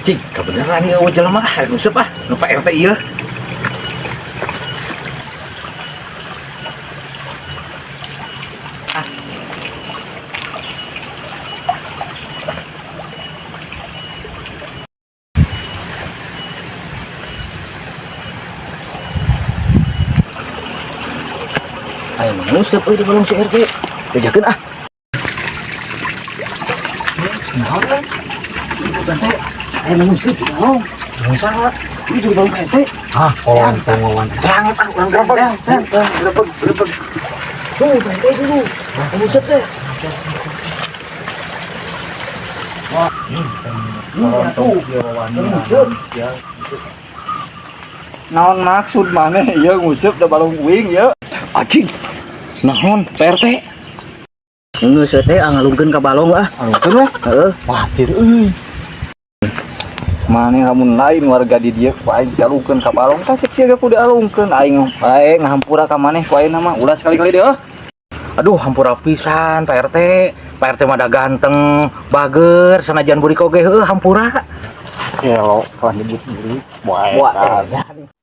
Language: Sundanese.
Cing, kebenaran ieu jelema ah nguseup ah, nu Pak RT ieu. Ah. Ayo nguseup euy di balong si RT. Bejakeun ah. Naon kan? Ibu teh, ayo nguseup di balong. Salah. Itu di balong RT. Ah, kolong wawan. Banget ah, urang grebeg. Grebeg, grebeg. Tuh, Pak RT dulu. Nguseup teh. Wah, Kolong tuh. wawan. Nguseup. Naon maksud maneh ieu nguseup da balong uing ieu? Anjing. Naon, Pak RT? Nguseup teh ngalungkeun ka balong ah. Alungkeun weh. Heeh. Wah, tir euy. Maneh lamun lain warga di dieu ku aing dialungkeun ka balong tah cek sia kudu dialungkeun aing bae ngahampura ka maneh ku aing mah ulah sekali-kali deh. Aduh, hampura pisan Pak RT. Pak RT mah da ganteng, bager, sanajan burik oge heueuh hampura. Gelo, kalah nyebut burik. Wah, Wah.